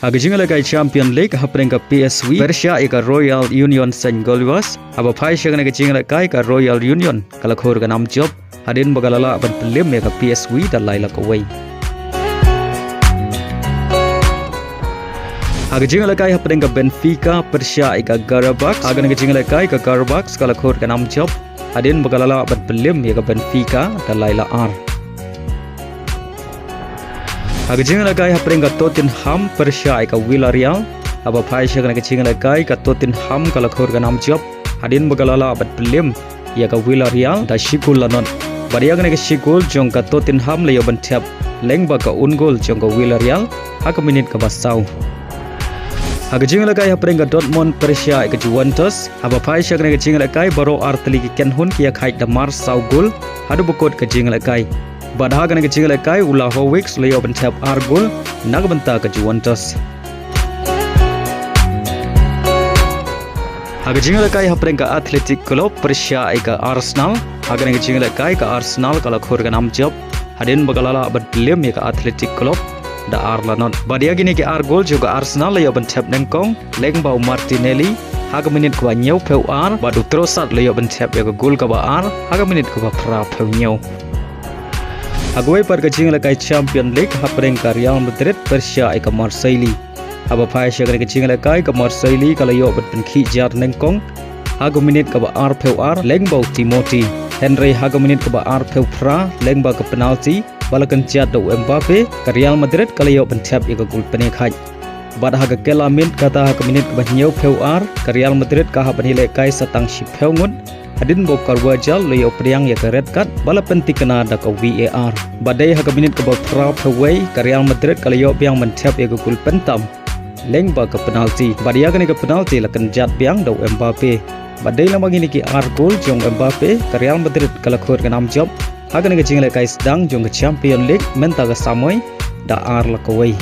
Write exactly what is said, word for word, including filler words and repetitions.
Ha ka jingïalehkai Champion League hapdeng ka P S V pyrshah ïa ka Royal Union Saint Gilloise, haba phai sha kane ka jingïalehkai ka Royal Union ka la khur ka nam jop hadien ba ka la lah ban pynliem ïa ka P S V da lai la kawei. Ha ka jingïalehkai hapdeng ka Benfica pyrshah ïa ka Qarabağ, ha kane ka jingïalehkai ka Qarabağ ka la khur ka nam jop hadien ba ka la lah ban pynliem ïa ka Benfica da lai la ar. Ha ka jingïalehkai hapdeng ka Tottenham pyrshah ïa ka Villarreal, haba phai sha kane ka jingïalehkai ka Tottenham ka la khur ka nam jop hadien ba ka la lah ban pynliem ïa ka Villarreal da shi gol la nod. Bad ïa kane ka shi gol jong ka Tottenham la ïoh ban thep lyngba ka own goal jong ka Villarreal ha ka minit kaba saw. Ha ka jingïalehkai hapdeng ka Dortmund pyrshah ïa ka Juventus, haba phai sha kane ka jingïalehkai baroh artylli ki kynhun ki ïakhaid da mar saw gol haduh ba kut ka jingïalehkai. Bad ha kane ka jingïalehkai u Vlahovic u la ïoh ban thep ar gol na ka bynta ka Juventus. Ha ka jingïalehkai hapdeng ka Athletic Club pyrshah ïa ka Arsenal, ha kane ka jingïalehkai ka Arsenal ka la khur ka nam jop hadien ba ka la lah ban pynliem ïa ka Athletic Club da ar la nod. Bad ïa kine ki ar gol jong ka Arsenal la ïoh ban thep nyngkong lyngba u Martinelli ha ka minit kaba hynñiewphew ar, bad u Trossard la ïoh ban thep ïa ka gol kaba ar ha ka minit kaba phraphew hynñiew. Ha kawei pat ka jingïalehkai Champion League hapdeng ka Real Madrid pyrshah ïa ka Marseille, haba phai sha kane ka jingïalehkai ka Marseille ka la ïoh ban pynkhih jar nyngkong ha ka minit kaba arphew ar lyngba u Timothy, hynrei ha ka minit kaba arphew phra lyngba ka penalty ba la kynjat da u Mbappe, ka Real Madrid ka la ïoh ban thep ïa ka gol pynïakhaid. Bad ha ka kylla miet kata ha ka minit kaba hynñiewphew ar ka Real Madrid ka hap ban ïalehkai sa tang shiphew ngut hadien ba u Carvajal u la ïoh pdiang ïa ka red card ba la pynthikna da ka V A R. Bad dei ha ka minit kaba phraphew wei ka Real Madrid ka la ïoh biang ban thep ïa ka gol pyntam lyngba ka penalty. Bad ïa kane ka penalty la kynjat biang da u Mbappe. Bad dei lem bad kine ki ar gol jong u Mbappe ka Real Madrid ka la khur ka nam jop ha kane ka jingïalehkai sdang jong ka Champion League mynta ka samoi da ar la kawei.